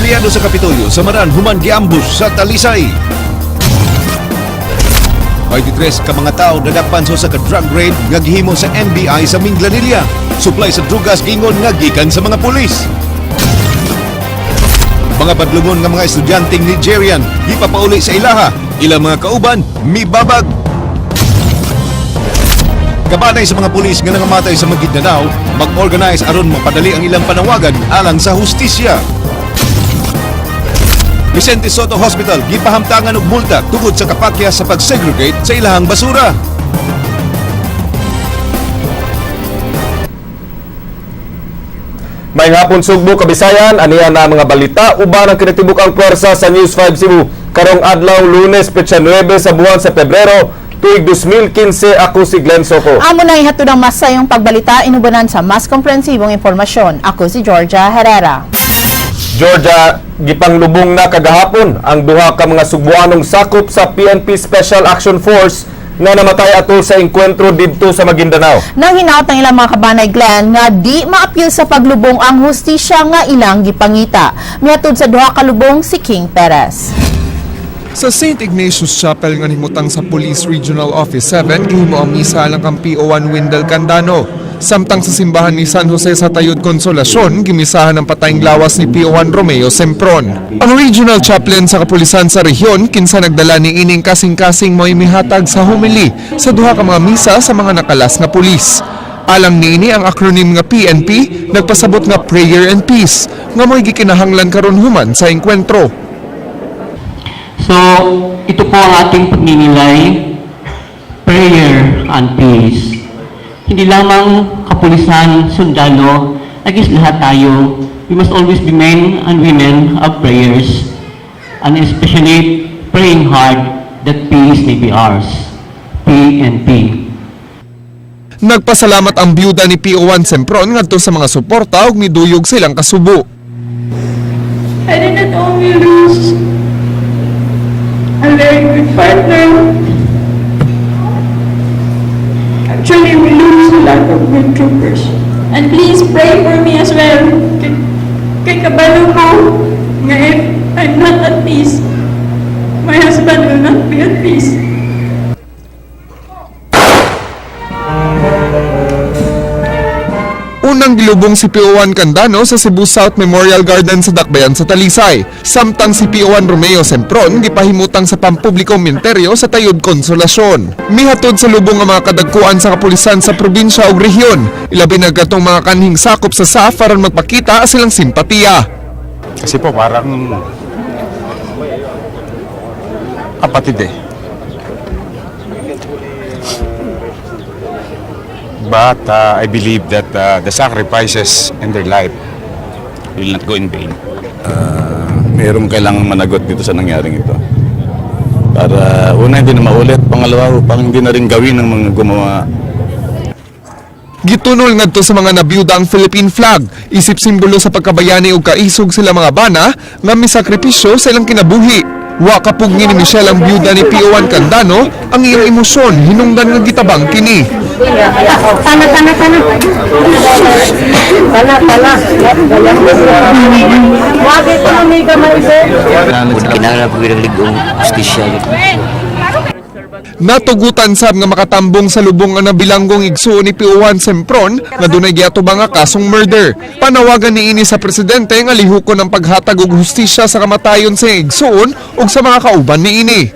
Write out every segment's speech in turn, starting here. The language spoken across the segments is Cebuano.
Empleyado sa Kapitolyo sa Maran human giambush sa Talisay. 23 ka mga tao nadakpan sa usa ka drug raid nga gihimo sa NBI sa Minglanilla. Supply sa drugas giingon nga gikan sa mga pulis. Mga badlungon nga mga estudyanteng Nigerian gipapauli sa ilaha. Ilang mga kauban mibabag. Kabanay sa mga pulis nga nangamatay sa Maguindanao, mag-organize aron mapadali ang ilang panawagan alang sa hustisya. Vicente Sotto Hospital gipahamtangan og multa tungod sa kapakya sa pag-segregate sa ilahang basura. May hapon Sugbo, Kabisayan, aniya na mga balita uban ang kinatibuk-ang pwersa sa News 5 Cebu karong adlaw Lunes petsa 9 sa buwan sa Pebrero tuig 2015. Ako si Glenn Soco. Amo na ihatod ang mas sayong pagbalita inubanan sa mas komprehensibong impormasyon. Ako si Georgia Herrera. Georgia, gipanglubong na kagahapon ang duha ka mga Sugbuanong sakop sa PNP Special Action Force nga namatay atol sa engkwentro didto sa Maguindanao. Nang hinaot ng ilang mga kabanay, Glenn, nga di maapil sa paglubong ang hustisya nga ilang gipangita. Mihatod sa duha ka lubong si King Perez. Sa St. Ignatius Chapel nga nahimutang sa Police Regional Office 7, gihimo ang misa alang kang PO1 Windel Candano. Samtang sa simbahan ni San Jose sa Tayud Consolacion, gimisahan ang patayng lawas ni PO1 Romeo Sempron. Ang regional chaplain sa kapulisan sa rehiyon, kinsa nagdala ni ining kasing-kasing, mo'y mihatag sa homily sa duha ka mga misa sa mga nakalas nga pulis. Alang niini, ang acronym nga PNP nagpasabot nga Prayer and Peace nga mo'y gikinahanglan karon human sa engkwentro. So, ito po ang ating pagninilay, prayer and peace. Hindi lamang kapulisan, sundalo, agis lahat tayo, we must always be men and women of prayers, and especially praying hard that peace may be ours. PNP. Nagpasalamat ang byuda ni PO1 Sempron ngadto sa mga suporta ug miduyog silang kasubo. I did not only lose a very good partner. Actually, we lose a lot of good troopers. And please pray for me as well. Kay kabalo ko nga if I'm not at peace, my husband will not be at peace. Unang gilubong si PO1 Candano sa Cebu South Memorial Garden sa Dakbayan sa Talisay. Samtang si PO1 Romeo Sempron gipahimutang sa pampublikong minteryo sa Tayud Consolacion. Mihatod sa lubong ang mga kadagkuan sa kapulisan sa probinsya ug rehiyon. Ilabi na gatong mga kanhing sakop sa SAF aron magpakita silang simpatiya. Kasi po parang kapatid eh. But I believe that the sacrifices in their life will not go in vain. Merong kailangang managot dito sa nangyaring ito. Para una, hindi na maulit. Pangalawa, upang hindi na rin gawin ng mga gumawa. Gitunol ngadto sa mga nabiyuda ang Philippine flag, isip simbolo sa pagkabayani ug kaisog sila mga bana nga misakripisyo sa ilang kinabuhi. Wa kapugni ni Michelle, ang biyuda ni PO1 Candano, ang iyang emosyon hinungdan nga gitabang kini. Tana, tana, tana. Tana, tana. Wagi ko na may gamay ko. Kinahanglan po gyud ang hustisya. Natugutan sab nga makatambong sa lubong ang nabilanggong igsuon ni PO1 Sempron nga dunay giatubang nga kasong murder. Panawagan niini sa presidente nga lihukon ang paghatag og hustisya sa kamatayon sa igsuon ug sa mga kauban niini.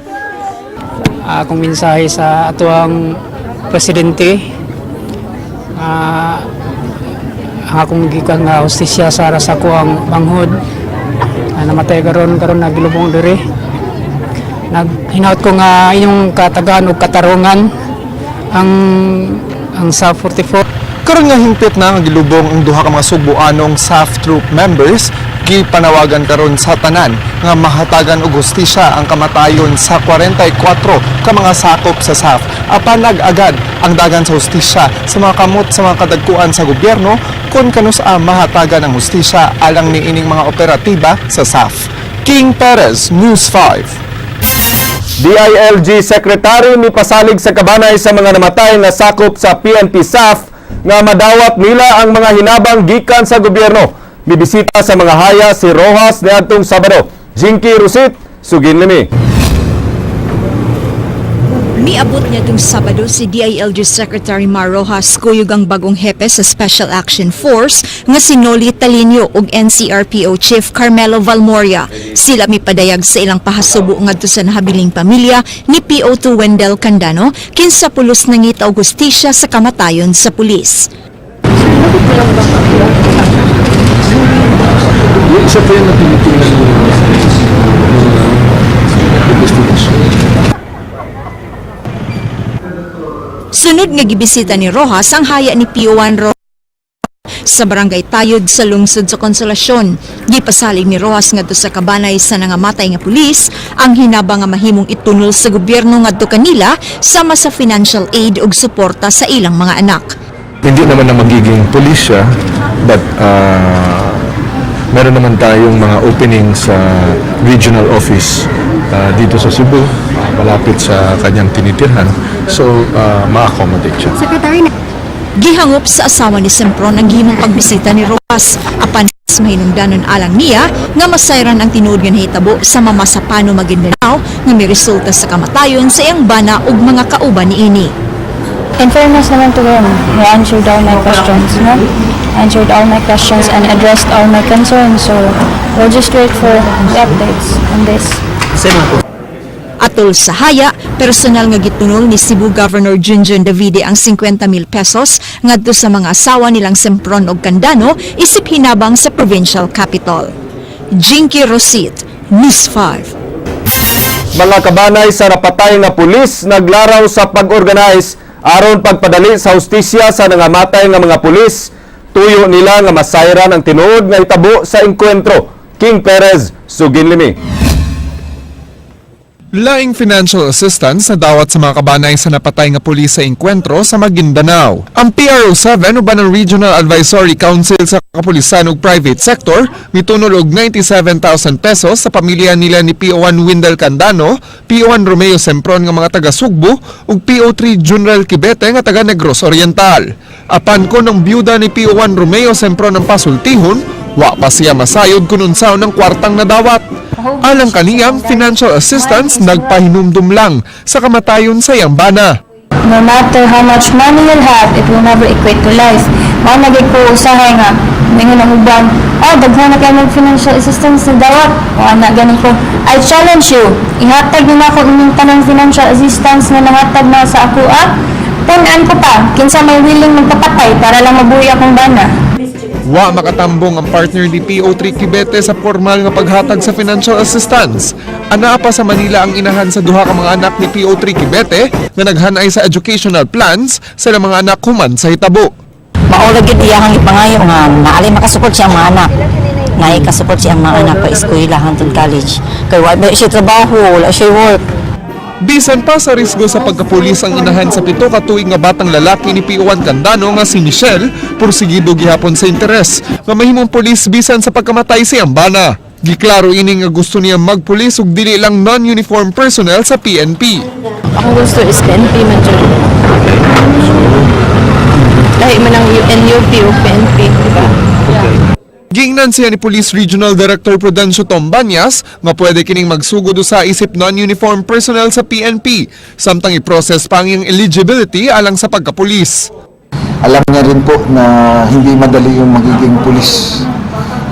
Akong mensahe sa atuang presidente, ang akong gikan nga hustisya sa sa ang manghod namatay karon karon nagilubong diri. Naghinaot ko nga inyong katagaan og katarungan ang sa 44. Karon nga hingpit na nga gilubong ang duha ka mga Sugbuanong SAF troop members, gipanawagan karon sa tanan nga mahatagan og hustisya ang kamatayon sa 44 ka mga sakop sa SAF. Apan nag-agad ang dagan sa hustisya sa mga kamot sa mga kadagkuan sa gobyerno kung kanus-a mahatagan ang hustisya alang niining mga operatiba sa SAF. King Perez, News 5. DILG Secretary mipasalig sa kabanay sa mga namatay na sakop sa PNP SAF nga madawat nila ang mga hinabang gikan sa gobyerno. Mibisita sa mga haya si Rojas niadtong Sabado. Jinky Rusit, sugin limi. Miabot niadtong Sabado si DILG Secretary Mar Rojas kuyog ang bagong hepe sa Special Action Force nga si Noli Talino ug NCRPO Chief Carmelo Valmoria. Sila mipadayag sa ilang pahasubo ngadto sa nahabiling pamilya ni PO2 Wendell Candano, kinsa pulos nangita og hustisya sa kamatayon sa pulis. Isa pa yun na tinitingnan ng mga investigasyon. Sunod nga gibisita ni Rojas ang haya ni PO1 Ro sa Barangay Tayod sa lungsod sa Consolacion. Gipasalig ni Rojas ngadto sa kabanay sa nangamatay nga pulis ang hinabang nga mahimong itunol sa gobyerno ngadto kanila sama sa financial aid ug suporta sa ilang mga anak. Hindi naman na magiging police siya, but meron naman tayong mga opening sa regional office dito sa Cebu, malapit sa kanyang tinitirhan. So, ma-accommodate siya. Gihangop sa asawa ni Sempron ang gihimong pagbisita ni Rojas apan mas mahinungdanon alang niya nga masayran ang tinuod nga nahitabo sa Mamasapano, Maguindanao nga miresulta sa kamatayon sa iyang bana ug mga kauban niini. In fairness naman to him, he answered all my questions, no? Answered all my questions and addressed all my concerns. So, we'll just wait for the updates on this. Atol sa haya, personal nga gitunol ni Cebu Governor Junjun Davide ang 50 mil pesos ngadto sa mga asawa nilang Sempron og Candano isip hinabang sa provincial capital. Jinky Rosit, News 5. Mga kabanay sa napatay nga pulis naglaraw sa pag-organize aron pagpadali sa hustisya sa nangamatay nga mga pulis. Tuyo nila nga masayran ang tinuod nga itabo sa engkwentro. King Perez, sugin limi. Laing financial assistance na dawat sa mga kabanay sa napatay nga pulis sa engkwentro sa Maguindanao. Ang PRO7 uban ang Regional Advisory Council sa kapulisan ug private sector mitunol og 97,000 pesos sa pamilya nila ni PO1 Windel Candano, PO1 Romeo Sempron nga mga taga Sugbo ug PO3 General Quibete nga taga Negros Oriental. Apan kon ang byuda ni PO1 Romeo Sempron ang pasultihon, wa pa siya masayod kung unsaon ang kwartang nadawat. Alang kaniyang financial assistance, nagpahinumdum lang sa kamatayon sa iyang bana. No matter how much money you'll have, it will never equate to life. Mao na gyud ko usahay nga mingon ang uban, "Oh, daghan na kay mag financial assistance na dawat." O ana gani ko, I challenge you. Ihatag niyo na ako inyong tanang financial assistance na nahatag na sa ako ah. Tun-an ko pa, kinsa may willing magpapatay para lang mabuhi akong bana. Wa makatambong ang partner ni PO3 Quibete sa formal nga paghatag sa financial assistance. Anaa pa sa Manila ang inahan sa duha ka mga anak ni PO3 Quibete nga naghanay sa educational plans sa ilang mga anak human sa hitabo. Mao ra gyud iyahang ipangayo nga naali makasupport siya ang mga anak. Naay kasupport siya ang mga anak pa eskwela hangtod college. Kay wa ba siya trabaho, wala siya work. Bisan pa sa risgo sa pagkapulis ang inahan sa 7 ka tuig nga batang lalaki ni PO1 Candano nga si Michelle, pursigido gihapon sa interes nga mahimong pulis bisan sa pagkamatay sa iyang bana. Giklaro ini nga gusto niya magpulis ug dili lang non-uniform personnel sa PNP. Akong gusto is PNP man jud. Lahi man ang NUP o PNP, di ba? Gingnan siya ni Police Regional Director Prudencio Tombanyas nga pwede kining magsugod sa isip non-uniform personnel sa PNP samtang i-process pa ang iyang eligibility alang sa pagkapulis. Alam niya rin po na hindi madali yung magiging pulis.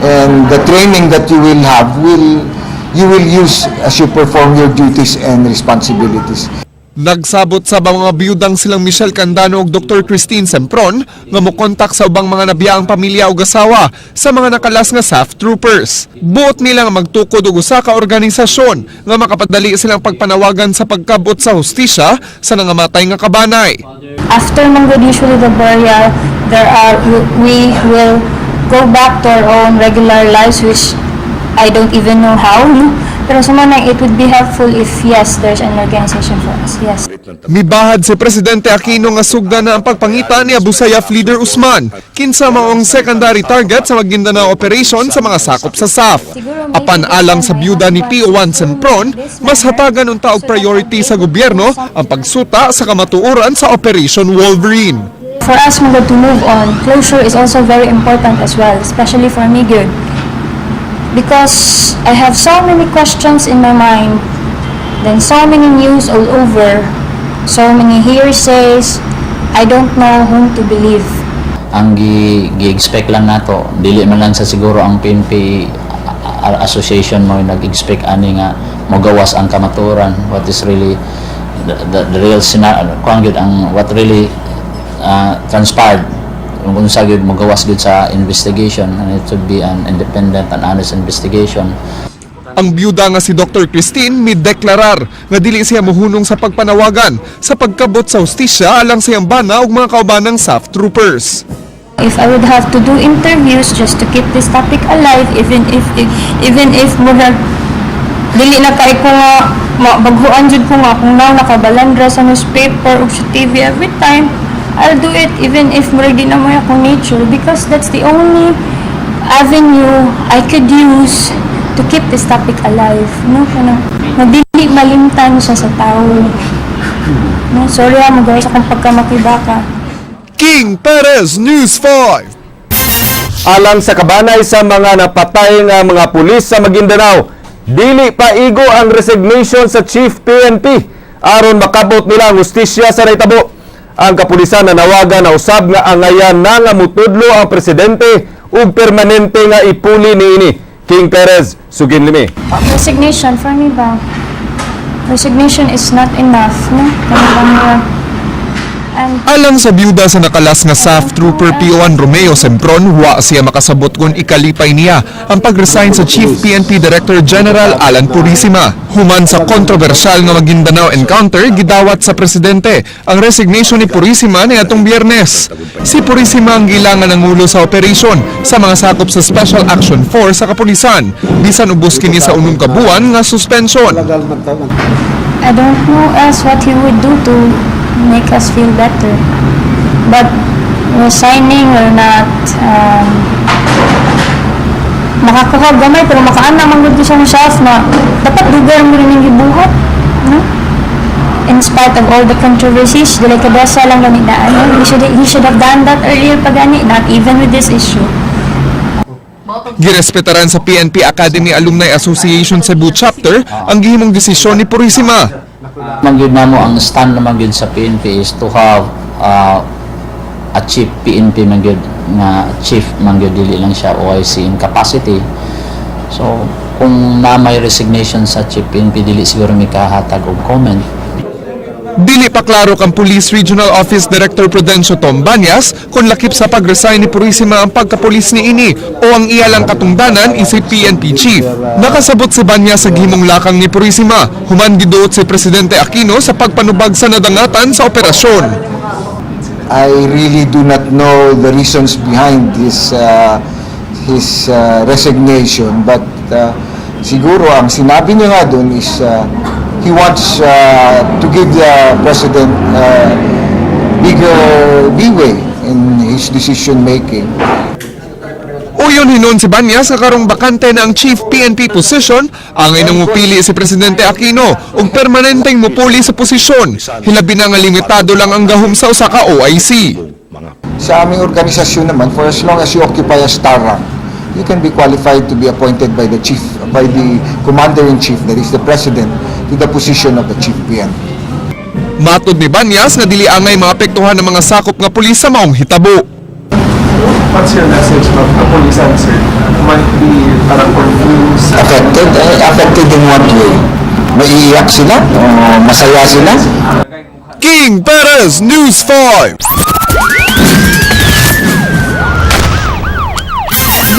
And the training that you will have will you will use as you perform your duties and responsibilities. Nagsabot sa mga biyudang silang Michelle Candano ug Dr. Christine Sempron nga mokontak sa ubang mga nabiyaang pamilya ug asawa sa mga nakalas nga SAF troopers. Buot nila nga magtukod og usa ka organisasyon nga makapadali silang pagpanawagan sa pagkabot sa hustisya sa nangamatay nga kabanay. After man gud usually the burial, there are we will go back to our own regular lives, which I don't even know how, no? Pero sa mga it would be helpful if, yes, there's an organization for us, yes. Mibahad si Presidente Aquino nga sugda na ang pagpangita ni Abu Sayyaf leader Usman, kinsa mao ang secondary target sa Maguindanao operation sa mga sakop sa SAF. Apan alang sa byuda ni PO1 Sempron, mas hatagan unta og priority sa gobyerno ang pagsuta sa kamatuoran sa Operation Wolverine. For us man to move on, closure is also very important as well, especially for me gud. Because I have so many questions in my mind, then so many news all over, so many hearsays, I don't know whom to believe. Ang gi-expect lang nato, dili man lang sa siguro ang PNP association mo nag-expect ani nga mogawas ang kamaturan, what is really the real scenario, kuan gyud ang what really transpired, kung unsa gyud mogawas gyud sa investigation, and it should be an independent and honest investigation. Ang byuda nga si Dr. Christine mideklarar nga dili siya mohunong sa pagpanawagan sa pagkabot sa hustisya alang sa iyang bana ug mga kaubanang SAF troopers. If I would have to do interviews just to keep this topic alive, even if murag dili na kay ko nga mabaghuan jud ko nga kung now nakabalandra sa newspaper ug sa TV every time, I'll do it even if murag di na mo akong nature, because that's the only avenue I could use to keep this topic alive, no? Kanang nga dili malimtan siya sa tao, no? Sorry ha, magawa sa akong pagkamakibaka. King Perez, News 5. Alang sa kabanay sa mga napatay nga mga pulis sa Maguindanao, dili pa igo ang resignation sa Chief PNP aron makabot nila ang hustisya sa nahitabo. Ang kapulisan nanawagan na usab nga angayan na nga mutudlo ang presidente ug permanente nga ipuli niini. King Perez, sugin limi. Resignation, for me ba, resignation is not enough, no? Kaya bang and Alang sa byuda sa nakalas nga SAF Trooper PO1 Romeo Sempron, wa siya makasabot kung ikalipay niya ang pag-resign sa Chief PNP Director General Alan Purisima. Human sa kontrobersyal nga Maguindanao encounter, gidawat sa presidente ang resignation ni Purisima niadtong Biyernes. Si Purisima ang gilangan ng ulo sa operation sa mga sakop sa Special Action Force sa kapulisan, bisan ubos kini sa 6 ka buwan nga suspension. I don't know else what he would do to make us feel better. But resigning will not makakuha gamay, pero makaana man gud siya self na dapat dugay mo rin yung gibuhat, no? In spite of all the controversies, dili kadasa lang gani na ano, he should have done that earlier pa gani, not even with this issue. Girespetaran sa PNP Academy Alumni Association Cebu Chapter ang gihimong desisyon ni Purisima. Man gyud namo ang stand naman gyud sa PNP is to have a chief PNP man gyud nga chief man gyud, dili lang siya OIC in capacity. So kung na may resignation sa chief PNP, dili siguro mi kahatag og comment. Dili pa klaro kang Police Regional Office Director Prudencio Tom Banyas kung lakip sa pag-resign ni Purisima ang pagkapulis ni ini o ang iya lang katungdanan isip PNP Chief. Nakasabot si Banyas sa gihimong lakang ni Purisima, human giduot si Presidente Aquino sa pagpanubag sa nadangatan sa operasyon. I really do not know the reasons behind his resignation, but siguro ang sinabi niya nga doon is he wants to give the president bigger leeway in his decision making. Uyon hinon si Banyas sa karong bakante na ang Chief PNP position, ang inong mupili si Presidente Aquino ug permanenteng mupuli sa posisyon. Hilabi na nga limitado lang ang gahom sa usa ka OIC. Sa aming organisasyon naman, for as long as you occupy a star rank, you can be qualified to be appointed by the chief, by the commander-in-chief, that is the president, to the position of the chief PNP. Matod ni Banyas nga dili angay maapektuhan ng mga sakop nga pulis sa maong hitabo. What's your message of kapulisan, sir? Might be parang confused. Affected? Eh, affected in what way? Maiiyak sila? O masaya sila? King Perez, News 5.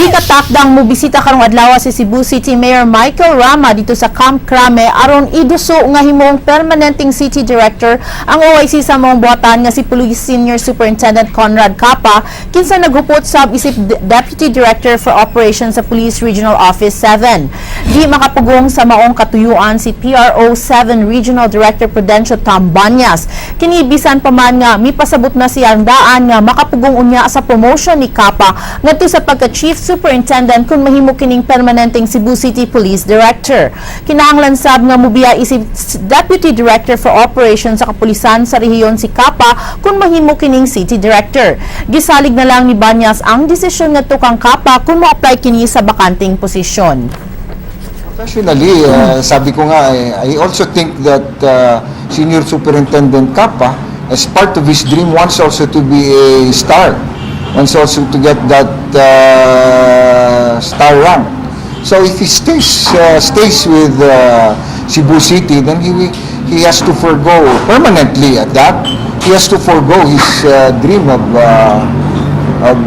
Gikatakdang mobisita karong adlaw si Cebu City Mayor Michael Rama dito sa Camp Crame aron iduso nga himong permanenteng city director ang OIC sa maong buhatan nga si Police Senior Superintendent Conrad Capa, kinsa naghupot sab isip Deputy Director for Operations sa Police Regional Office 7. Di makapugong sa maong katuyuan si PRO 7 Regional Director Prudencio Tom Banyas. Kini bisan pa man nga mipasabot na siyang daan nga makapugong unya sa promotion ni Capa ngadto sa pagka Chief Superintendent kung mahimo kining permanenteng Cebu City Police Director. Kinahanglan sab nga mubiya isip Deputy Director for Operations sa kapulisan sa rehiyon si Kapa kung mahimo kining City Director. Gisalig na lang ni Banyas ang desisyon ngadto kang Kapa kung mo-apply kini sa bakanteng posisyon. Professionally, sabi ko nga, eh, I also think that Senior Superintendent Kapa, as part of his dream, wants also to be a star. Wants also to get that star rank. So if he stays with Cebu City, then he has to forgo permanently at that. He has to forgo his dream of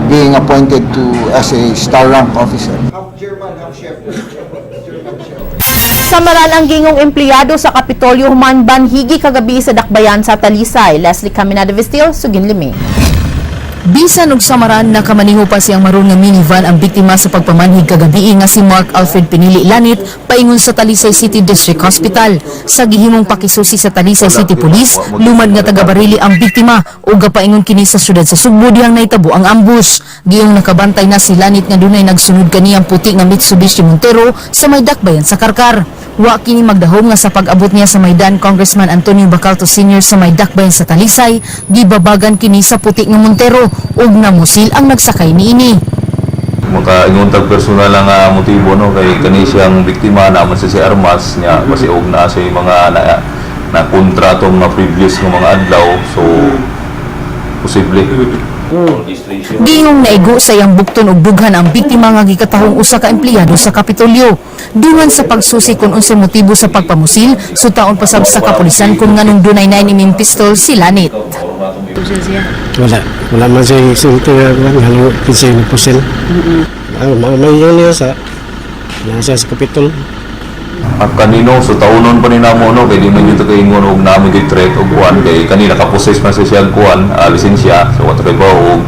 being appointed to as a star rank officer. Half German, half Shepherd. Samaran ang gingong empleyado sa Kapitolyo human banhigi kagabi sa Dakbayan sa Talisay. Leslie Caminada Vestil, Suginlimi. Bisan og samaran, nakamaniho pa siyang maroon nga minivan ang biktima sa pagpamanhig kagabi nga si Mark Alfred Pinili Lanit paingon sa Talisay City District Hospital. Sa gihimong pakisusi sa Talisay City Police, lumad nga taga Barili ang biktima ug gapaingon kini sa syudad sa Sugbo dihang nahitabo ang ambush. Giyong nakabantay na si Lanit nga dunay nagsunod kaniyang puti nga Mitsubishi Montero sa may dakbayan sa Karkar. Wa kini magdahom nga sa pag-abot niya sa Maidan Congressman Antonio Bacalto Sr. sa may dakbayan sa Talisay, gibabagan kini sa puti nga Montero ug namusil ang nagsakay niini. Makaingon tag personal lang nga motibo, no, kay kani siyang biktima na man siya si armas niya kasi og naa siya mga na kontra atong mga previous nga mga adlaw, so posible. Giyong naigo sa iyang bukton og dughan ang biktima nga gikatahong usa ka empleyado sa Kapitolyo. Dungan sa pagsusi kung unsay motibo sa pagpamusil, sutaon pasab sa kapulisan kung nganong dunay 9 mm pistol si Lanit. Wala. Wala man siya sulti nga halo kinsa yung pusil. Ang mga may yun niya sa nasa sa Kapitol. At kanino so taunon pa ni namo, no, kay di man jud kaingon og namo gyud threat og kuan, kay kanina ka-possess man siya og kuan, lisensya, so wa kay ba og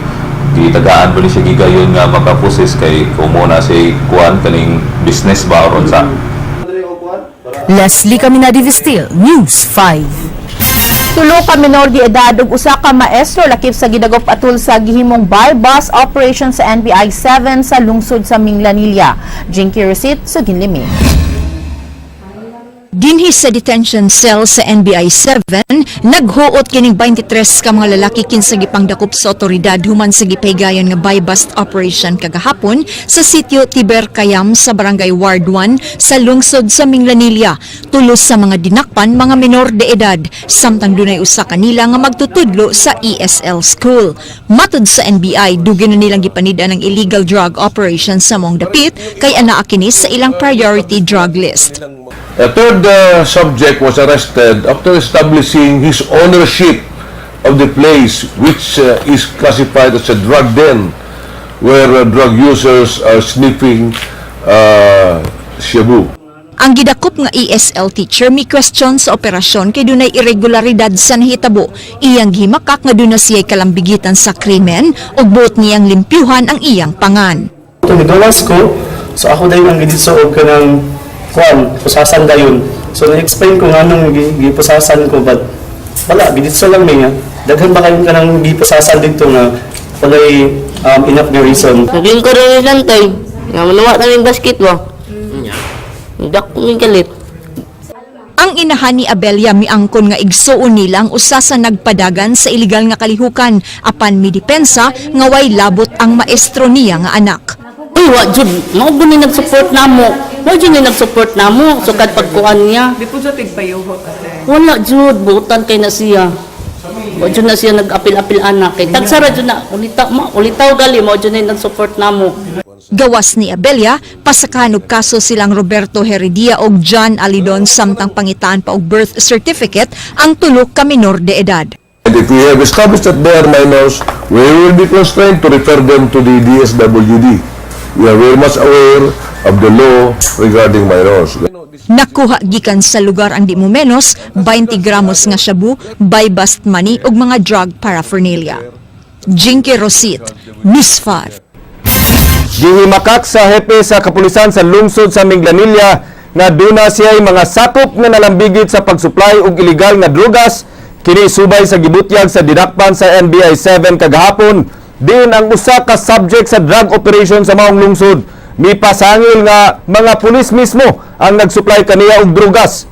gitagaan pa ni siya gigayon nga maka-possess kay kung mo na siya kuan kaning business ba or unsa. Leslie Caminadi Vestil, News 5. Tulo ka minor de edad ug usa ka maestro lakip sa gidagop atul sa gihimong buy-bust operation sa NBI 7 sa lungsod sa Minglanilla. Jinky Rosit, Suginlimi. Dinhi sa detention cell sa NBI 7, naghuot kining 23 ka mga lalaki kinsa gipangdakop sa otoridad human sa gipahigayon nga buy-bust operation kagahapon sa sitio Tiber Kayam sa Barangay Ward 1 sa lungsod sa Minglanilla. Tulos sa mga dinakpan mga minor de edad, samtang dunay usa kanila nga magtutudlo sa ESL school. Matud sa NBI, dugay na nilang gipanid-an ang illegal drug operation sa maong dapit kay anaa kini sa ilang priority drug list. A third subject was arrested after establishing his ownership of the place, which is classified as a drug den, where drug users are sniffing shabu. Ang gidakop nga ESL teacher mi question sa operasyon kay dunay irregularidad sa nahitabo. Iyang gihimakak nga duna siya'y kalambigitan sa krimen ug buot niyang limpyuhan ang iyang pangan. Ito, migawas ko. So ako dayon ang giditso og kanang kuan, pusasan dayon. So na-explain ko nganong gipusasan ko, but wala, giditso lang mi nga. Daghan ba kayong kanang gipusasan dito nga walay enough na reason? Naglingkod rin ni Lantay. Nga manuwa na yung basket mo. Dak ko galit. Ang inahan ni Abelia miangkon nga igsuon nila ang usa sa nagpadagan sa iligal nga kalihukan apan midepensa nga way labot ang maestro niya nga anak. Uy, wa jud. Mao gud ni nag-support namo. Mao jud ni nag-support namo sukad pagkuan niya. Di po siya tigpayuhot, ate. Wala jud, buutan kay na siya. Wa jud na siya nag-apil-apil anak kay tagsara jud na ulita ma ulitaw gali mao jud ni nag-support namo. Gawas ni Abelia, pasakahan og kaso silang Roberto Heredia og John Alidon samtang pangitaan pa og birth certificate ang tulo ka minor de edad. And if we have established that they are minors, we will be constrained to refer them to the DSWD. We are very much aware of the law regarding minors. Nakuha gikan sa lugar ang di mo menos 20 gramos nga shabu, buy bust money ug mga drug paraphernalia. Jinky Rosit, News 5. Gihimakak sa hepe sa kapulisan sa lungsod sa Minglanilla nga duna siya'y mga sakop nga nalambigit sa pagsupply og illegal nga drugas, kini subay sa gibutyag sa dinakpan sa NBI 7 kagahapon. Diin ang usa ka subject sa drug operation sa maong lungsod. Mipasangil nga mga pulis mismo ang nagsupply kaniya og drugas.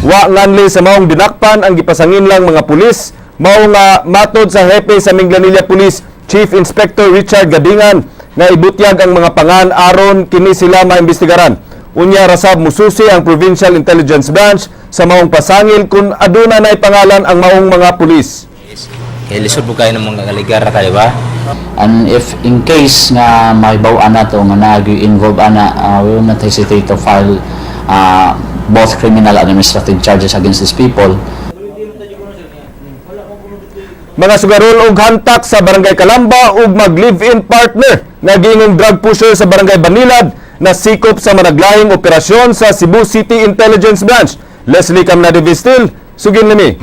Wa nganli sa maong dinakpan ang gipasangin lang mga pulis, mao nga matod sa hepe sa Minglanilla Police Chief Inspector Richard Gadingan nga ibutyag ang mga pangan aron kini sila maimbestigaran. Unya rasab mususi ang Provincial Intelligence Branch sa maong pasangil kung aduna nay pangalan ang maong mga pulis. Kay lisod po kayo ng mga kaligar ka, di ba? And if in case nga mahibaw ana to nga nag-involve ana, we will not hesitate to file both criminal and administrative charges against these people. Mga sugarol og hantak sa Barangay Kalamba ug mag-live-in partner nga giingong drug pusher sa Barangay Banilad na sikop sa managlahing operasyon sa Cebu City Intelligence Branch. Leslie Camnadi Vistil, sugin nimi.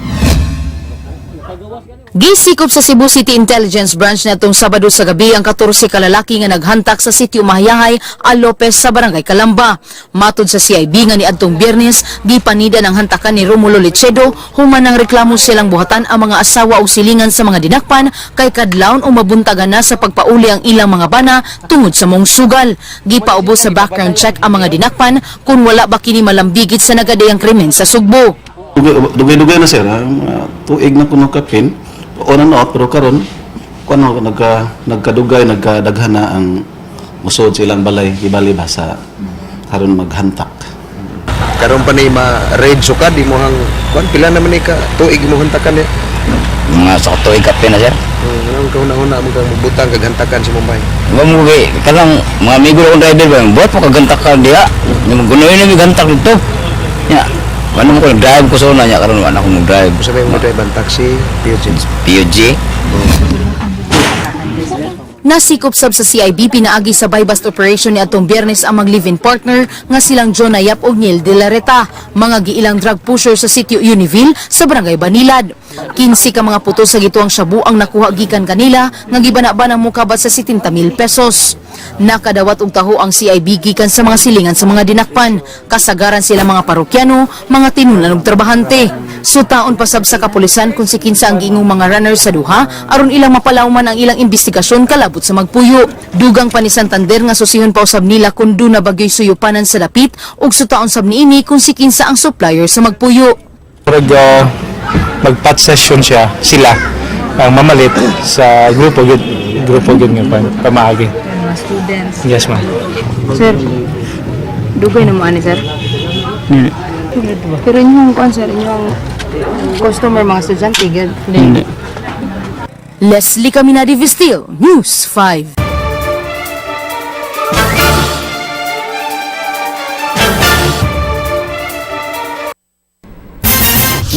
Gisikop sa Cebu City Intelligence Branch natong Sabado sa gabi ang 14 ka lalaki nga naghantak sa sitio Mahayahay, A. Lopez sa Barangay Kalamba. Matod sa CIB nga niadtong Biyernes, gipanida ng hantakan ni Romulo Lechedo human ng reklamo silang buhatan ang mga asawa o silingan sa mga dinakpan kay kadlawon o mabuntagan na sa pagpauli ang ilang mga bana tungod sa mong sugal. Gipaubos sa background check ang mga dinakpan kung wala ba kini malambigit sa nagadayang krimen sa Sugbo. Dugay-dugay na sir, ha? Mga tuig na kuno kapin, on and off, pero karon kuno nagkadugay, nagkadaghan na ang musod sa ilang balay, ibali ba sa karon maghantak. Karon pa ni ma-raid sukad imong kuan, pila naman ni ka tuig imong hantakan niya? Mga sa tuig kape na, sir. Anong kahuna-huna mo kang butang kag hantakan sa Mumbai? Ba mo kay kanang mga amigo akong driver ba, buhat mo kagantak ka diha. Gunoy na mi gantak dito. Ya. Ano mo ko drive ko sa una niya karon wala ko mo drive. Sabi mo drive ang taxi, PUG. PUG. Nasikop sab sa CIB pinaagi sa buy-bust operation ni atong Biyernes ang mag-live-in partner nga silang John Ayap ug Neil De La Reta, mga giilang drug pusher sa sitio Univille sa Barangay Banilad. 15 ka mga puto sa gituang shabu ang nakuha gikan kanila nga gibana-banang mukabat sa 70 mil pesos. Nakadawat og taho ang CIB gikan sa mga silingan sa mga dinakpan. Kasagaran sila mga parokyano, mga tinunan og trabahante. Sutaon pasab sa kapulisan kung si kinsa ang giingong mga runners sa duha aron ilang mapalawman ang ilang investigasyon kalabot sa magpuyo. Dugang pa ni Santander nga susihon pa usab nila kung duna bagyoy suyupanan sa dapit ug sutaon sab niini kung si kinsa ang supplier sa magpuyo. Murag mag-pot session siya, sila ang mamalit sa grupo gyud nga pamaagi. Mga students. Yes, ma'am. Sir, dugay na mo ani, sir. Pero inyong kuan, sir, inyong customer mga estudyante gyud? Hindi. Leslie Caminadi Vistil, News 5.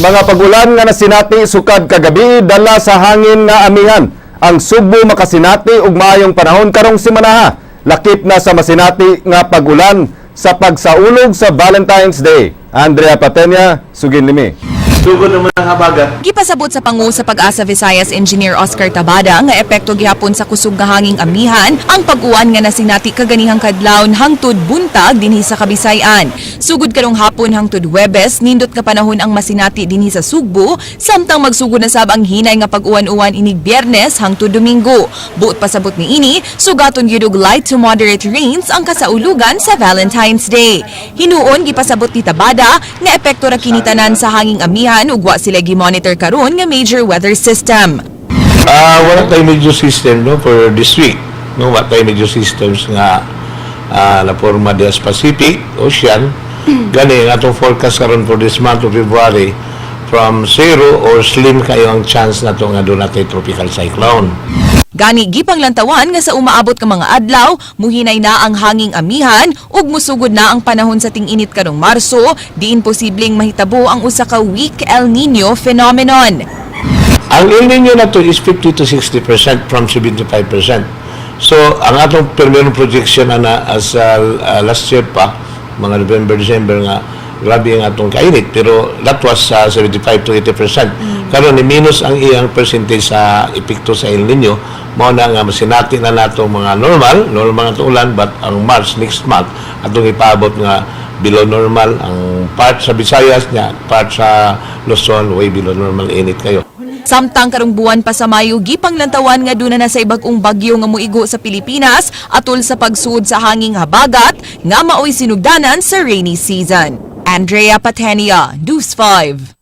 Mga pagulan nga nasinati sukad kagabi dala sa hangin nga amihan. Ang Sugbo makasinati og maayong panahon karong simanaha. Lakip na sa masinati nga pagulan sa pagsaulog sa Valentine's Day. Andrea Patenya, sugin nimi. Sugod naman ang habagat. Gipasabot sa pangu sa Pag-asa Visayas Engineer Oscar Tabada nga epekto gihapon sa kusog nga hanging amihan ang pag-uwan nga nasinati kaganihang kadlawon hangtod buntag dinhi sa Kabisayan. Sugod karong hapon hangtod Huwebes, nindot nga panahon ang masinati dinhi sa Sugbo, samtang magsugod na sab ang hinay nga pag-uwan-uwan inig Biyernes hangtod Domingo. Buot pasabot niini, sugaton gyud og light to moderate rains ang kasaulugan sa Valentine's Day. Hinuon gipasabot ni Tabada nga epekto ra kini tanan sa hanging amihan ug wa sila gi-monitor karon nga major weather system. Wala tayo major system, no, for this week. No, wala tayo major systems nga naporma diha sa Pacific Ocean. Gani ang atong forecast karon for this month of February, from zero or slim kayo ang chance nato nga duna tay tropical cyclone. Gani gipanglantawan nga sa umaabot nga mga adlaw, muhinay na ang hanging amihan ug musugod na ang panahon sa ting-init karong Marso, diin posibleng mahitabo ang usa ka weak El Nino phenomenon. Ang El Nino na to is 50 to 60% from 75%. So, ang atong permanent projection na as last year pa, mga November, December nga, grabe ang atong kainit. Pero that was 75 to 80%. Karon ni minus ang iyang percentage sa epekto sa El Nino, mao na nga masinati na nato mga normal, normal nga ulan, but ang March next month, atong ipaabot nga below normal ang part sa Visayas niya, part sa Luzon, way below normal init kayo. Samtang karong buwan pa sa Mayo, gipanglantawan nga duna na say bag-ong bagyo nga muigo sa Pilipinas atol sa pagsuod sa hanging habagat nga maoy sinugdanan sa rainy season. Andrea Patenia, News 5.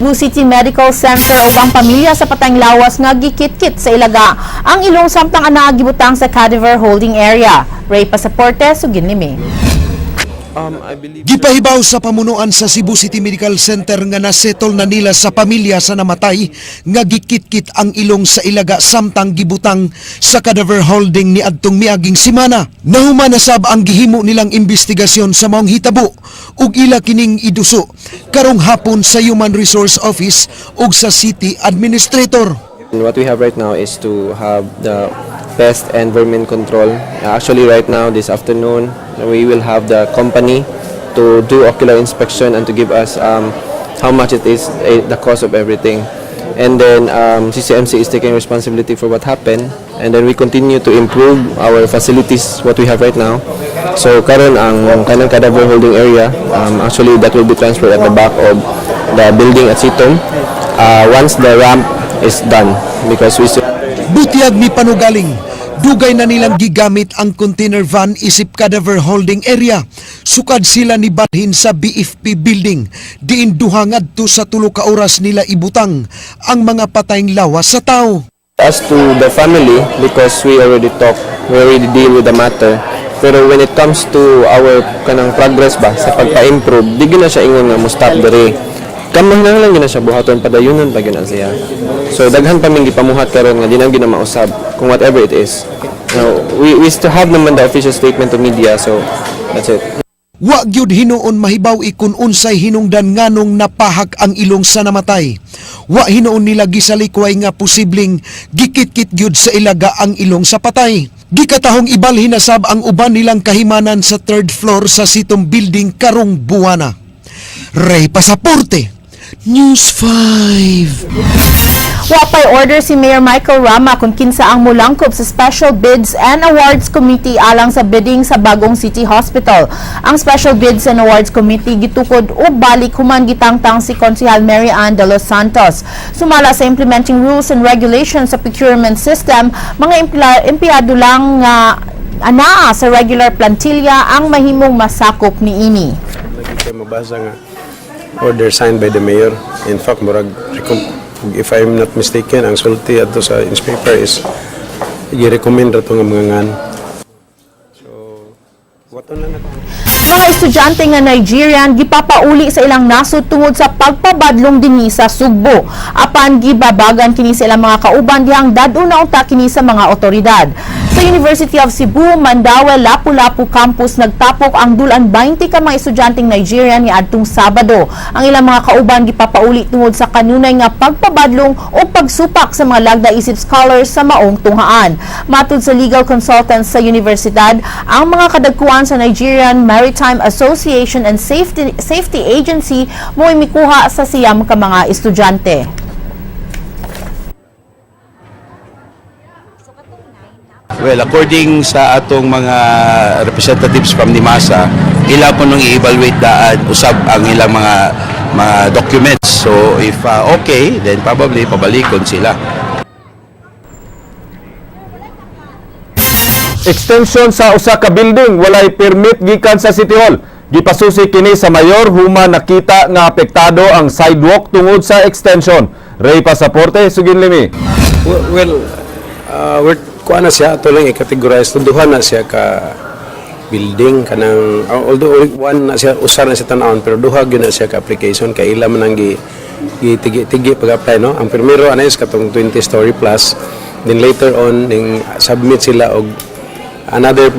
Cebu City Medical Center ug ang pamilya sa patayng lawas nga gikitkit sa ilaga ang ilong samtang anaa gibutang sa cadaver holding area. Ray Pasaporte, sugin nimi. Gipahibaw sa pamunuan sa Cebu City Medical Center nga nasettle na nila sa pamilya sa namatay nga gikitkit ang ilong sa ilaga samtang gibutang sa cadaver holding ni adtong miaging simana. Nahuman na sab ang gihimo nilang investigasyon sa maong hitabo ug ila kining iduso karong hapon sa Human Resource Office ug sa City Administrator. And what we have right now is to have the pest and vermin control. Actually, right now, this afternoon, we will have the company to do ocular inspection and to give us how much it is, the cost of everything. And then CCMC is taking responsibility for what happened. And then we continue to improve our facilities, what we have right now. So karon ang kanang cadaver holding area, actually that will be transferred at the back of the building at CITOM once the ramp is done because we still Butyag ni Panugaling, dugay na nilang gigamit ang container van isip cadaver holding area. Sukad sila ni balhin sa BFP building. Diin duha ngadto sa 3 ka oras nila ibutang ang mga patayng lawas sa tao. As to the family, because we already talk, we already deal with the matter. Pero when it comes to our kanang progress ba sa pagpa-improve, di gyud na siya ingon nga mo stop dere. Kamo na lang gyud na siya buhaton, padayunon pa gyud na siya. So daghan pa ming gipamuhat karon nga di na gyud na mausab kung whatever it is. Now, we still have naman the official statement to media, so that's it. Wa gyud hinuon mahibaw ikun unsay hinungdan nganong napahak ang ilong sa namatay. Wa hinuon nila gisalikway nga posibleng gikitkit gyud sa ilaga ang ilong sa patay. Gikatahong ibalhin na sab ang uban nilang kahimanan sa third floor sa Sitom building karong buwana. Ray Pasaporte, News 5. Wapay order si Mayor Michael Rama kung kinsa ang mulangkob sa Special Bids and Awards Committee alang sa bidding sa bagong City Hospital. Ang Special Bids and Awards Committee gitukod og balik human gitangtang si Konsehal Mary Ann de los Santos. Sumala sa implementing rules and regulations sa procurement system, mga empleyado lang nga anaa sa regular plantilla ang mahimong masakop niini. Lagi mabasa nga order signed by the mayor. In fact, murag, if I'm not mistaken, ang sulti ato sa newspaper is gi-recommend ra to nga mga ngan. So, waton lang na Mga estudyante nga Nigerian gipapauli sa ilang nasod tungod sa pagpabadlong dinhi sa Sugbo. Apan gibabagan kini sa ilang mga kauban dihang dad-on na unta kini sa mga otoridad. Sa University of Cebu, Mandaue, Lapu-Lapu Campus nagtapok ang dulan 20 ka mga estudyanteng Nigerian niadtong Sabado. Ang ilang mga kauban gipapauli tungod sa kanunay nga pagpabadlong o pagsupak sa mga lagda isip scholars sa maong tunghaan. Matud sa legal consultants sa universidad, ang mga kadagkuan sa Nigerian Maritime Association and Safety Safety Agency mo mikuha sa 9 ka mga estudyante. Well, according sa atong mga representatives from NIMASA, ila po nung i-evaluate daan usab ang ilang mga documents. So if okay, then probably pabalikon sila. Extension sa usa ka building walay permit gikan sa City Hall. Gipasusi kini sa mayor human nakita nga apektado ang sidewalk tungod sa extension. Ray Pasaporte, sugin limi. Well, we're kuha na siya, ato lang i-categorize. Duha na siya ka building kanang although one na siya, usa na siya tan-awon, pero duha gyud na siya ka application kay ila man ang gi gitigi-tigi pag-apply, no. Ang primero ana is katong 20 story plus, then later on ning submit sila og another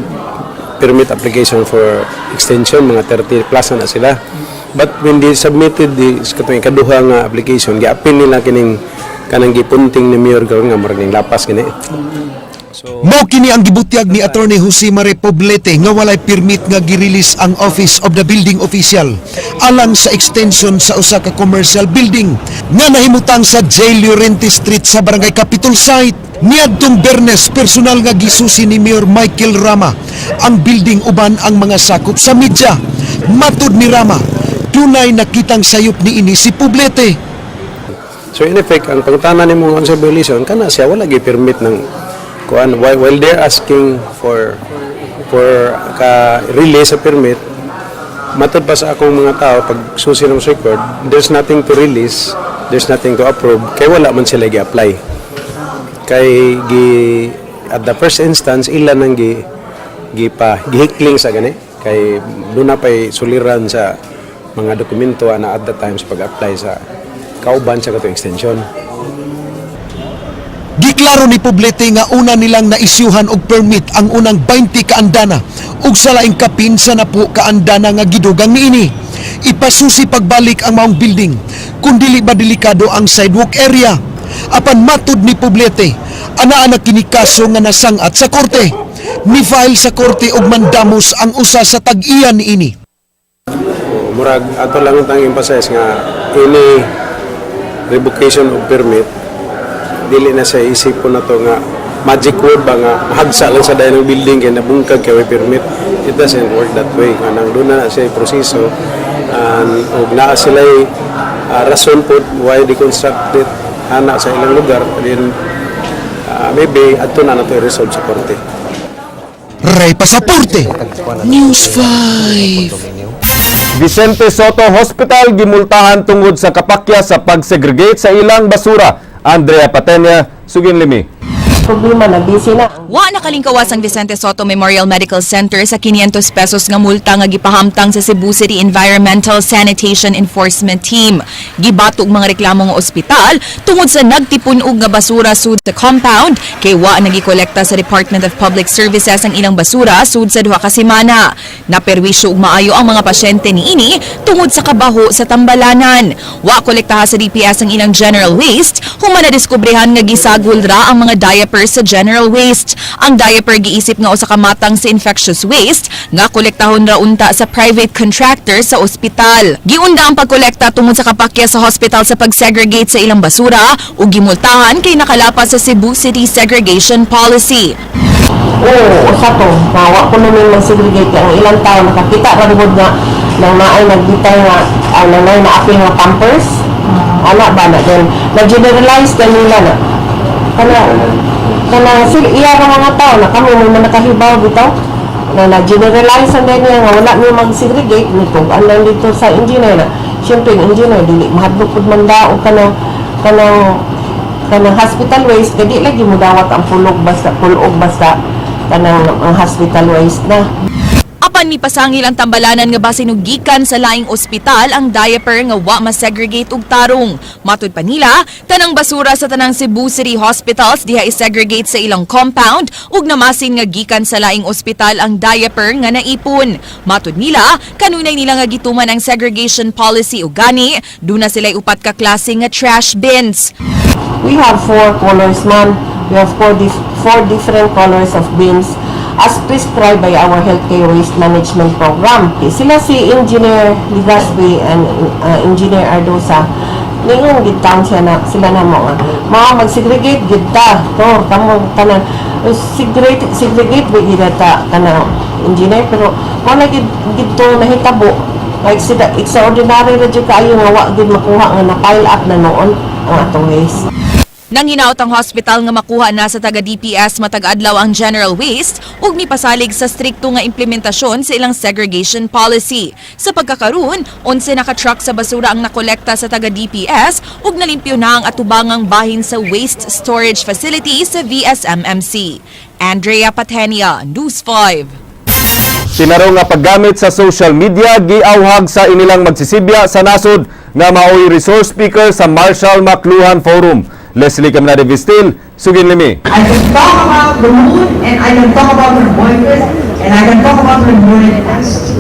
permit application for extension, mga 30 plus na sila. But when they submitted the katong ikaduha nga application, gi-appeal nila kining kanang gipunting ni Mayor karon nga murag ning lapas kini. Mao kini ang gibutyag ni Attorney Jose Mare Poblete nga walay permit nga gi-release ang Office of the Building Official alang sa extension sa usa ka commercial building nga nahimutang sa J. Llorente Street sa Barangay Capitol Site. Niadtong Bernes, personal nga gisusi ni Mayor Michael Rama ang building uban ang mga sakop sa media. Matud ni Rama, dunay nakitang sayop niini si Poblete. So in effect, ang pangutana nimo nga unsa violation kana siya wala gi permit ng kuan while they're asking for ka release sa permit. Matod pa sa akong mga tao, pag susi ng record, there's nothing to release, there's nothing to approve kay wala man sila gi-apply, kay gi at the first instance ila nang gi gipa gihikling sa gani kay duna pay suliran sa mga dokumento ana at the time sa pag-apply sa kauban sa katong extension. Giklaro ni Poblete nga una nilang naisyuhan og permit ang unang 20 kaandana ug sa laing kapin sa napo kaandana nga gidugang niini. Ipasusi pagbalik ang maong building kung dili ba delikado ang sidewalk area. Apan matud ni Poblete, anaa na kini kaso nga nasangat sa korte. Ni-file sa korte og mandamus ang usa sa tag-iya niini. Murag ato lang tang emphasize nga ini revocation of permit, dili na sa isipon na to nga magic word ba nga mahagsa lang sa dayon ng building kay nabungkag kay way permit. It doesn't work that way. Nga nang doon na siya proseso and og naa sila rason po why they construct it ana sa ilang lugar, then maybe adto na nato i-resolve sa korte. Ray Pasaporte, News 5. Vicente Soto Hospital gimultahan tungod sa kapakya sa pag-segregate sa ilang basura. Andrea Patenya, sugin limi. Problema na busy na. Wa nakalingkawas ang Vicente Soto Memorial Medical Center sa 500 pesos nga multa nga gipahamtang sa Cebu City Environmental Sanitation Enforcement Team. Gibato og mga reklamo nga ospital tungod sa nagtipun-og nga basura sud sa compound kay wa nagikolekta sa Department of Public Services ang ilang basura sud sa 2 ka semana. Naperwisyo og maayo ang mga pasyente niini tungod sa kabaho sa tambalanan. Wa kolektaha sa DPS ang ilang general waste human nadiskubrehan nga gisagol ra ang mga diaper sa general waste. Ang diaper giisip nga usa ka matang sa infectious waste nga kolektahon ra unta sa private contractor sa ospital. Giunda ang pagkolekta tungod sa kapakya sa hospital sa pag-segregate sa ilang basura ug gimultahan kay nakalapas sa Cebu City Segregation Policy. Oo, usa to. Na wa ko namin mag-segregate kay ang ilang tao nakakita ra gud nga nang naay nagbitay nga nang naay naapil nga Pampers. Ana ba na then na-generalize kanila na kana kana sila iya ra mga tao na kamo may mga nakahibaw bitaw na na-generalize ang niya nga wala mi mag-segregate ni kung lang dito sa engineer na siyempre ang engineer dili mahadlok pud man daw kanang kanang kanang hospital waste kay di lagi mo dawat ang pulog basta pulog basta kanang ang hospital waste na. Apan mipasangil ang tambalanan nga basin og gikan sa laing ospital ang diaper nga wa masegregate og tarong. Matud pa nila, tanang basura sa tanang Cebu City hospitals diha isegregate sa ilang compound ug namasin nga gikan sa laing ospital ang diaper nga naipon. Matud nila, kanunay nila nga gituman ang segregation policy ug gani duna sila'y upat ka klase nga trash bins. We have four colors, ma'am. We have four different colors of bins as prescribed by our healthcare waste management program. Sila si Engineer Ligaspi and Engineer Ardosa, ningon gid taon siya na sila na mo nga mga mag-segregate gid ta to kamo tanan segregate segregate ba gid ta kanang engineer, pero wala gid gidto nahitabo, like sila extraordinary ra jud kaayo nga wa gid makuha nga na pile up na noon ang atong waste. Nang hinaot ang hospital nga makuha na sa taga DPS matag adlaw ang general waste ug mipasalig sa strikto nga implementasyon sa ilang segregation policy. Sa pagkakaroon, 11 na ka truck sa basura ang nakolekta sa taga DPS ug nalimpyo na ang atubangang bahin sa waste storage facility sa VSMMC. Andrea Patenia, News 5. Tinarong nga paggamit sa social media giawhag sa inilang magsisibya sa nasod nga maoy resource speaker sa Marshall McLuhan Forum. Leslie Caminade Vistil, sugin limi. I can talk about the moon and I can talk about her boyfriend and I can talk about her boring past.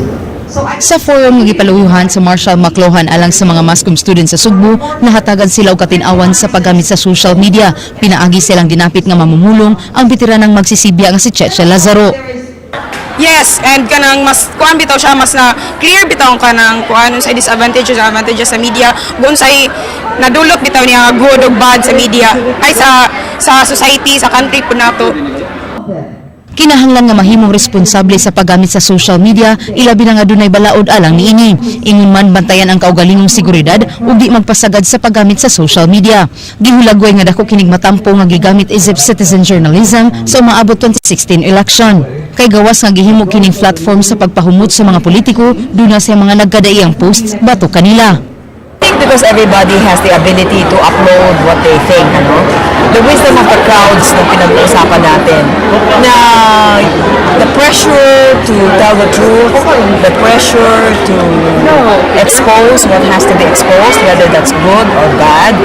Sa forum nga gipaluyuhan sa Marshall McLuhan alang sa mga masscom students sa Sugbo, nahatagan sila og katin-awan sa paggamit sa social media. Pinaagi silang dinapit nga mamumulong ang veteranang magsisibya nga si Cheche Lazaro. Yes, and kanang mas kuan bitaw siya, mas na clear bitaw ang kanang kuan unsay disadvantages and advantages sa media, ug unsay nadulot bitaw niya good ug bad sa media ay sa society, sa country po nato. Kinahanglan nga mahimong responsable sa paggamit sa social media, ilabi na nga dunay balaod alang niini. Ingon man, bantayan ang kaugalingong seguridad ug di magpasagad sa paggamit sa social media. Gihulagway nga dako kinig matampo nga gigamit isip citizen journalism sa umaabot 2016 election. Kay gawas nga gihimo kining platform sa pagpahumot sa mga politiko, duna sa mga nagkadaiyang posts batok kanila. I think because everybody has the ability to upload what they think, ano? The wisdom of the crowds na pinag-uusapan natin, na the pressure to tell the truth, the pressure to expose what has to be exposed, whether that's good or bad,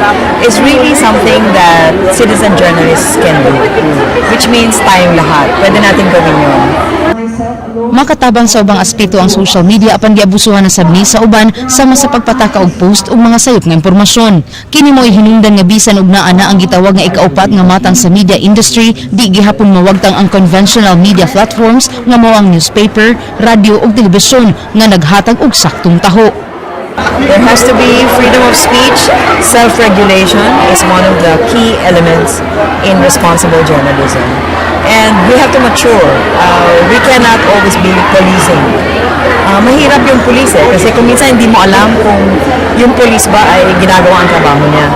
is really something that citizen journalists can do. Which means tayong lahat. Pwede natin gawin yun. Makatabang sa ubang aspeto ang social media, apan giabusuhan na sab ni sa uban, sama sa pagpataka og post ug mga sayop nga impormasyon. Kini mo'y hinungdan nga bisan og naa na ang gitawag nga ikaupat nga matang sa media industry, di gihapon mawagtang ang conventional media platforms nga mao ang newspaper, radyo ug telebisyon nga naghatag og saktong taho. There has to be freedom of speech. Self-regulation is one of the key elements in responsible journalism. And we have to mature. We cannot always be policing. Mahirap yung police eh, kasi kung minsan hindi mo alam kung yung police ba ay ginagawa ang trabaho niya.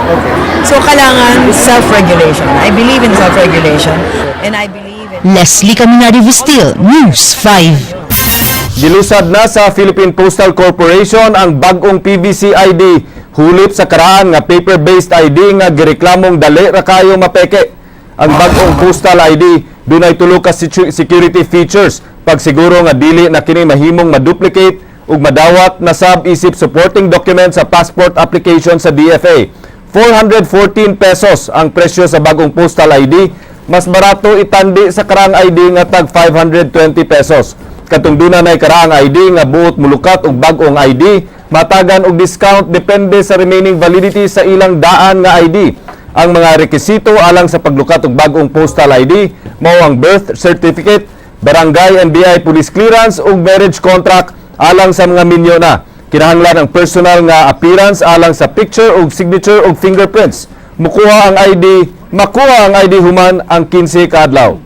So kailangan self-regulation. I believe in self-regulation and I believe in Leslie Caminari Vistil, News 5. Gilusad na sa Philippine Postal Corporation ang bag-ong PVC ID, hulip sa karaan nga paper-based ID nga gireklamong dali ra kayo mapeke. Ang bag-ong postal ID dunay tulo ka security features, pagsiguro nga dili na kini mahimong maduplicate ug madawat na sab isip supporting document sa passport application sa DFA. 414 pesos ang presyo sa bagong postal ID, mas barato itandi sa karaang ID nga tag 520 pesos. Katong duna nay karaang ID nga buot mulukat og bag-ong ID, matagan og discount depende sa remaining validity sa ilang daan nga ID. Ang mga rekisito alang sa paglukat og bag-ong postal ID mao ang birth certificate, barangay, NBI, police clearance ug marriage contract alang sa mga minyo na. Kinahanglan ang personal nga appearance alang sa picture ug signature ug fingerprints. Mukuha ang ID, makuha ang ID human ang 15 ka adlaw.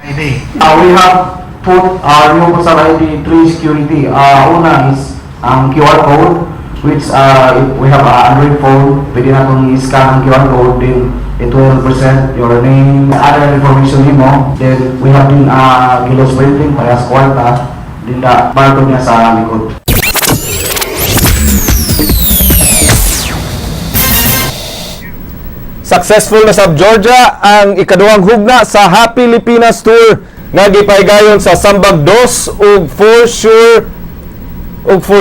ID. We have put our new postal ID three security. Una is ang QR code, which if we have a Android phone, pwede na itong i-scan ang QR code, then it will present your name, other information nimo. Then we have din gloss printing para sa kwarta, din the barcode niya sa likod. Successful na sa Georgia ang ikaduhang hugna sa Happy Lipinas Tour nga gipahigayon sa Sambag 2 ug for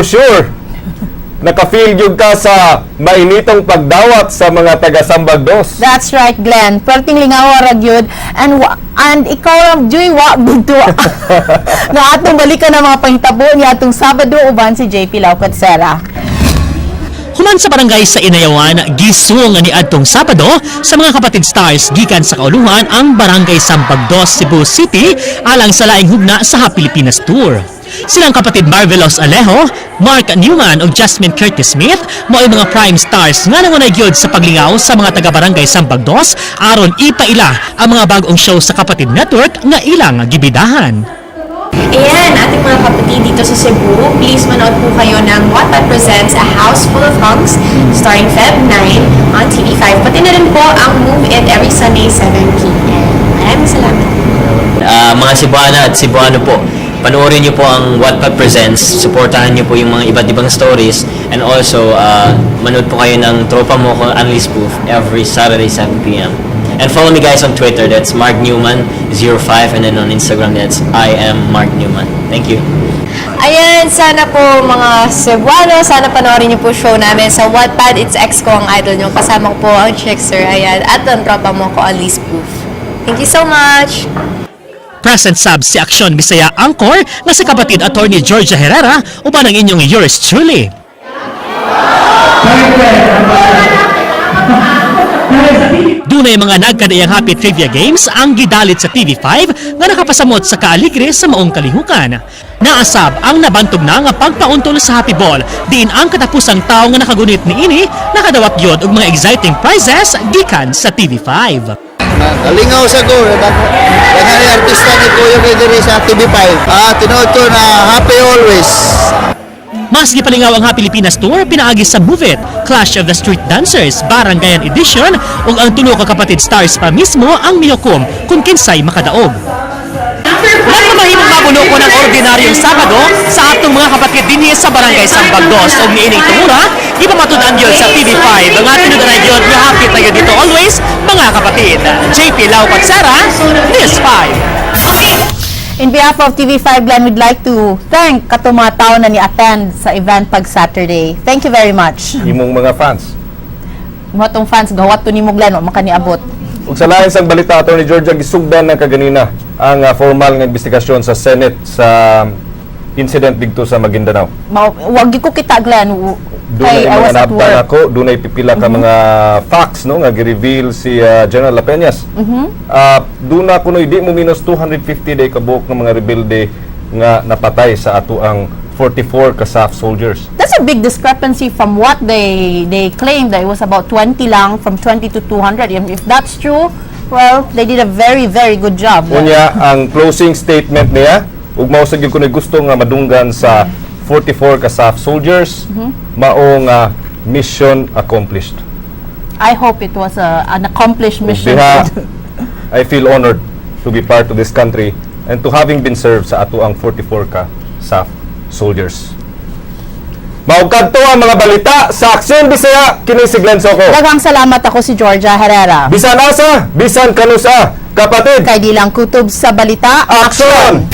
sure naka-feel gyud ka sa mainitong pagdawat sa mga taga Sambag 2. That's right, Glenn. Perting lingawa ra gyud and ikaw ra juy wa dito nga atong balikan ang mga pahitabo ni atong Sabado uban si JP Laucatsera. Human sa barangay sa Inayawan, gisuong ni adtong Sabado sa mga kapatid stars gikan sa kauluhan ang Barangay Sambag 2, Cebu City alang sa laing hugna sa Happy Pilipinas Tour. Silang kapatid Marvelous Alejo, Mark Newman ug Jasmine Curtis Smith mao mga prime stars nga nangunay gyud sa paglingaw sa mga taga-barangay Sambag 2 aron ipaila ang mga bag-ong show sa Kapatid Network nga ilang gibidahan. Ayan, ating mga kapatid dito sa Cebu, please manood po kayo ng Wattpad Presents A House Full of Hunks starting Feb 9 on TV5. Pati na rin po ang Move It every Sunday 7 p.m. Maraming salamat. Mga Cebuana at Cebuano po, panoorin niyo po ang Wattpad Presents, suportahan niyo po yung mga iba't ibang stories, and also, manood po kayo ng Tropa Mo Ko Unli Spoof every Saturday 7 p.m. And follow me guys on Twitter, that's Mark Newman05, and then on Instagram, that's I am Mark Newman. Thank you. Ayan, sana po mga Cebuano, sana panoorin niyo po show namin sa Wattpad. It's Ex Ko Ang Idol niyo. Kasama ko po ang Chickser, ayan, at ang Tropa Mo Ko Unli Spoof. Thank you so much! Present sab si Aksyon Bisaya Anchor nga si kapatid Attorney Georgia Herrera uban ang inyong yours truly. Dunay mga nagkadaiyang happy trivia games ang gidalit sa TV5 nga nakapasamot sa kaaligre sa maong kalihukan. Naasab ang nabantog na nga pagpauntol sa Happy Ball, diin ang katapusang tao nga nakagunit niini nakadawat gyud og mga exciting prizes gikan sa TV5. Nalingaw sa ko, daghan ni artista ni Kuya kay diri sa TV5. Ah, tinuod ko na happy always. Mas gipalingaw ang Happy Pilipinas Tour pinaagi sa Move It, Clash of the Street Dancers, Barangayan Edition ug ang tulo ka kapatid stars pa mismo ang mihukom kung kinsay makadaog. Nagmamahimong mabuloko ng ordinaryong Sabado sa atong mga kapatid dinhi sa Barangay Sambag Dos ug niining tungura, ipamatud-an gyud sa TV5 nga tinud-anay gyud nga happy tayo dito always, mga kapatid. JP Lau Patsera, News 5. In behalf of TV5, Glenn, we'd like to thank katong mga tao na ni-attend sa event pag Saturday. Thank you very much. Imong mga fans. Mga tong fans, gawat to nimo, Glenn, wa man kaniabot. Ug sa lain sang balita, Attorney Georgia, gisugdan ng kaganina ang formal nga investigasyon sa Senate sa incident didto sa Maguindanao. Wag gyud ko kita, Glenn. Dunay Kay I mga was at naabtan work. ako, dunay pipila ka mga facts, no, nga gi-reveal si General Lapeñas. Duna kunoy di mo minus 250 day kabuok ng mga rebelde nga napatay sa ato ang 44 ka SAF soldiers. That's a big discrepancy from what they claimed, that it was about 20 lang, from 20 to 200. And if that's true, well, they did a very, very good job. Unya, ang closing statement niya, ug mao sa gyud kunoy gusto nga madunggan sa 44 ka SAF soldiers, mao nga mission accomplished. I hope it was an accomplished mission. Diha, I feel honored to be part of this country and to having been served sa ato ang 44 ka SAF soldiers. Mao kadto ang mga balita sa Aksyon Bisaya, kini si Glenn Soco. Daghang salamat, ako si Georgia Herrera. Bisan asa, bisan kanusa, kapatid. Kay di lang kutob sa balita. Aksyon!